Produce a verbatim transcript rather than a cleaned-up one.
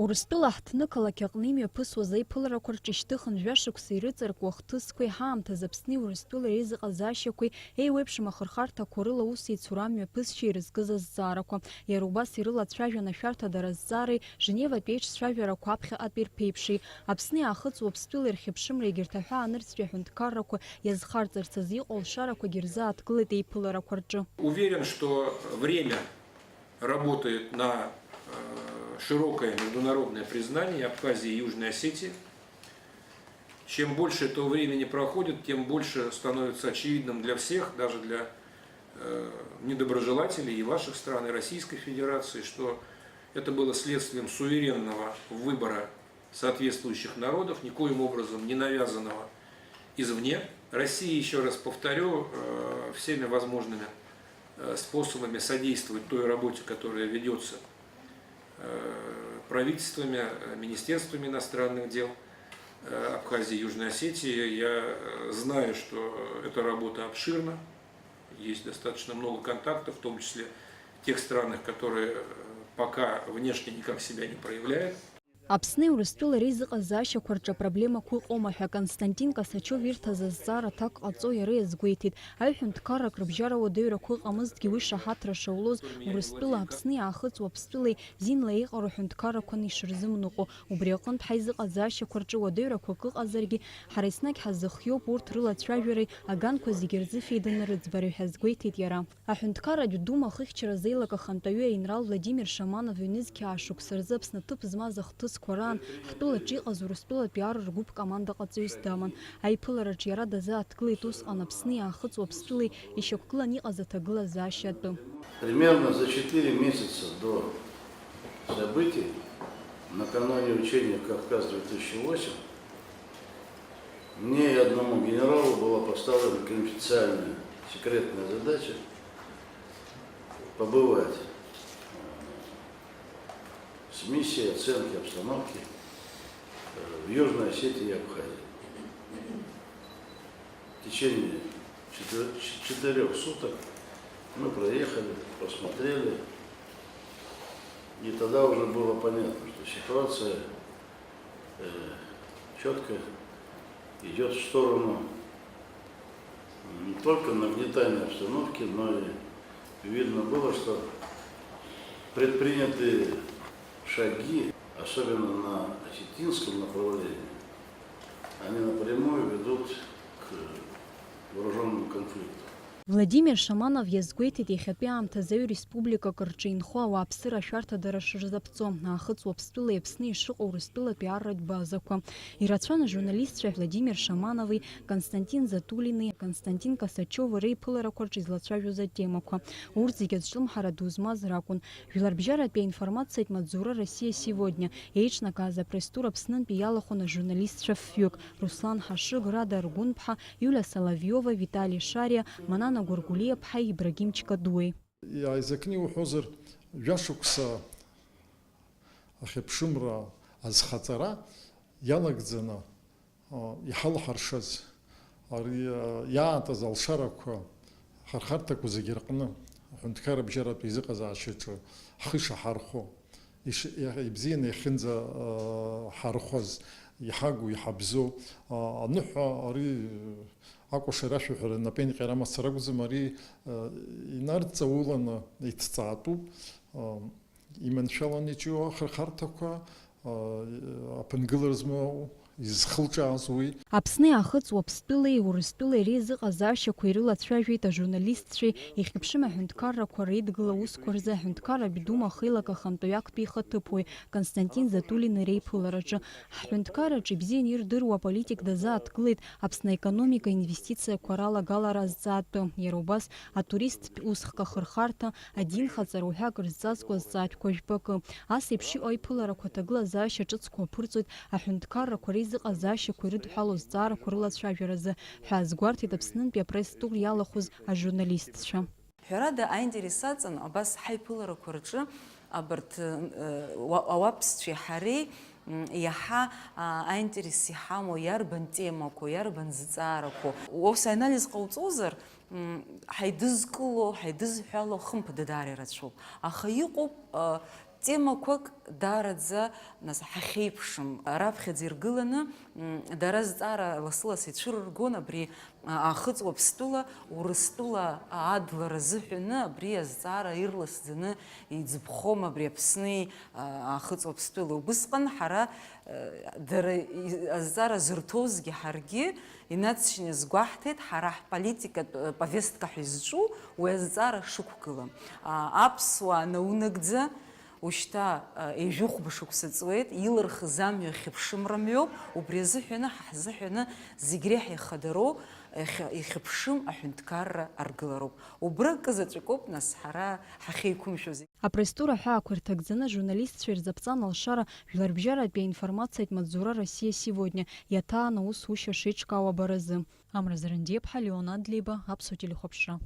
Урыстәыла ҳҭнықалақь аҟны имҩаԥысуаз аиԥыларақәа рҿы ишьҭыхын жәашықәса ирыҵаркуа ахҭысқәеи ҳаамҭазы Аԥсни Урыстәылеи реизыҟазаашьақәеи еиуеиԥшым ахырхарҭақәа рыла аус еицура амҩаԥысшьа ирызкыз азҵаарақәа. Иара убас ирылацәажәан ашәарҭадара азҵаареи Женеватәи еиҿцәажәарақәа аԥхьаҟатәи рԥеиԥши, Аԥсни Аахыҵ Уаԥстәылеи рхьыԥшымра егьырҭ аҳәаа анырцәтәи аҳәынҭқаррақәа иазхарҵарц азы иҟоу алшарақәагьы рзааҭгылеит еиԥыларақәа рҿы. Уверен, что время работает на э, широкое международное признание Абхазии и Южной Осетии. Чем больше этого времени проходит, тем больше становится очевидным для всех, даже для э, недоброжелателей и ваших стран, и Российской Федерации, что это было следствием суверенного выбора соответствующих народов, никоим образом не навязанного извне. Россия, еще раз повторю, э, всеми возможными э, способами содействовать той работе, которая ведется э, правительствами, э, министерствами иностранных дел э, Абхазии и Южной Осетии. Я э, знаю, что эта работа обширна, есть достаточно много контактов, в том числе в тех странах, которые э, пока внешне никак себя не проявляют. Аԥсни Урыстәылеи реизыҟазаашьақәа рҿы апроблемақәа ыҟоума ҳәа Константин Косачев ирҭаз азҵаара аҭак ҟаҵо иара иазгәеиҭеит, аҩ-ҳәынҭқаррак рыбжьара уадаҩрақәа ыҟамызҭгьы уи шаҳаҭра шаулоз Урыстәыла Аԥсни Аахыҵ Уаԥстәылеи зинла еиҟароу ҳәынҭқаррақәаны ишырзымныҟәо, убри аҟынтә ҳаизыҟазаашьақәа рҿы уадаҩрақәак ыҟазаргьы, ҳара еснагь ҳазыхиоуп урҭ рылацәажәареи аганқәа зегьы рзы феида нарыӡбареи ҳәа азгәеиҭеит иара. Аҳәынҭқарратә Дума ахыхьчаразы аилак ахантәаҩы аинрал Владимир Шаманов ҩнызқьи аашықәса рзы Аԥсны аҭыԥ змаз ахҭысқәа раан ҳтәылаҿы иҟаз Урыстәылатәи ар ргәыԥ команда ҟаҵаҩыс даман. Аиԥылараҿы иара дазааҭгылеит усҟан Аԥсни Аахыҵ Уаԥстәылеи ишьақәгылан иҟаз аҭагылазаашьа атәы. Примерно за четыре месяца до событий, накануне учения «Кавказ две тысячи восемь», мне и одному генералу была поставлена конфиденциальная секретная задача побывать э, с миссией оценки обстановки э, в Южной Осетии и Абхазии. В течение четы- ч- четырех суток мы проехали, посмотрели, и тогда уже было понятно, что ситуация четко идет в сторону не только нагнетания обстановки, но и видно было, что предпринятые шаги, особенно на осетинском направлении, они напрямую ведут к вооруженному конфликту. Владимир Шаманов иазгәеиҭеит иахьатәи аамҭазы аҩ республикак рҿы инхо ауааԥсыра ашәарҭадара шырзаԥҵо, Аахыҵ Уаԥстәылеи Аԥсни ишыҟоу Урыстәылатәи арратә базақәа. Ирацәан ажурналистцәа Владимир Шаманови, Константин Затулини, Константин Косачеви реиԥыларақәа рҿы излацәажәоз атемақәа. Урҭ зегьы азҿлымҳара ду змаз ракәын. Жәларбжьаратәи аинформациатә маҵзура Россия сегодня еиҿнакааз апресс-тур Аԥснынтәи иалахәын ажурналистцәа фҩык, Руслан Ҳашыг, Рада Аргәынԥҳа, Иулиа Соловиова, Витали Шариа, Манана Гәыргәлиаԥҳаи Ибрагим Чкадуеи. Иааизакны иуҳәозар, жәашықәса ахьыԥшымра азхаҵара иалагӡаны, а, иҳалҳаршаз, ари, а, иаатыз алшарақәа, ахырхарҭақәа зегьы рҟны, аҳәынҭқарра бжьаратә еизыҟазаашьаҿы ҳхы ишаҳархәо, иш-, иа-, ибзианы иахьынӡа, а, ҳархәаз, иҳагу, иҳабзоу, а, аныҳәа ари акәашара ашәаҳәара напеинҟьара мацара акәӡам, ари, а, инарҵауланы иҭҵаатәуп, а, иманшәаланы иҿио ахырхарҭақәа, а, аԥынгылара змоу, изхылҿааз уи. Аԥсни Аахыҵ Уаԥстәылеи Урыстәылеи реизыҟазаашьақәа ирылацәажәеит ажурналистцәеи ихьыԥшым аҳәынҭқаррақәа реидгыла усқәа рзы аҳәынҭқарратә Дума ахеилак ахантәаҩы актәи ихаҭыԥуаҩ Константин Затулини реиԥылараҿы. Ҳҳәынҭқарраҿы ибзианы ирдыруа аполитик дазааҭгылеит Аԥсны аекономика инвестициақәа ралагалара азҵаатәы, иара убас атуристтә усхк ахырхарҭа, адинхаҵара уҳәа акыр зҵазкуа азҵаатәқәа жәпакы. Ас еиԥш иҟоу аиԥыларақәа аҭагылазаашьа ҿыцқәа аԥырҵоит аҳәынҭқаррақәа реизыҟазаашьақәа ирыдҳәалоу азҵаарақәа рылацәажәаразы, ҳәа азгәарҭеит Аԥснынтәи апресс-тур иалахәыз ажурналистцәа. Ҳәарада, аинтерес аҵан абас ҳаиԥыларақәа рҿы абарҭ, э, уа-, ауаԥсцәеи ҳареи, м, иаҳа, а, аинтерес иҳамоу иарбан темақәоу, иарбан зҵаарақәоу, ус анализ ҟауҵозар, м, ҳаидызкыло, ҳаидызҳәало, хымԥада, даара ирацәоуп. Аха иҟоуп, а, Темақәак даараӡа нас ҳахьеиԥшым раԥхьаӡа иргыланы, м, дара зҵаара лассы-лассы ицәырыргон абри, а, Аахыҵ Уаԥстәыла, Урыстәыла адлара азыҳәаны абри азҵаара ирласӡаны иӡбхом абри Аԥсни, а, Аахыҵ Уаԥстәыла. Убысҟан ҳара, э, дара и-, азҵаара зырҭозгьы ҳаргьы инацшьны иазгәаҳҭеит, ҳара ҳполитикатә, э, повестка ҳәа изҿу уи азҵаара шықәгылам. А, аԥсуаа наунагӡа ушьҭа, а, ҩажәи хәба шықәса ҵуеит, илырхыз амҩа хьыԥшымра мҩоуп, убри азыҳәаны ҳа ҳзыҳәаны зегь реиҳа ихадароу, ихьы-, ихьыԥшым аҳәынҭқарра аргылароуп. Убра акы заҵәык ауп, нас, ҳара ҳахьеиқәымшәо зегь. Апресс-тур аҳәаақәа ирҭагӡаны ажурналистцәа ирзаԥҵан алшара жәларбжьаратәи аинформациатә маҵзура Россия сегодня иаҭаан аусушьа шеиҿкаау абаразы. Амра Зарандиаԥҳа, Леон Адлеиба, Аԥсуа телехәаԥшра.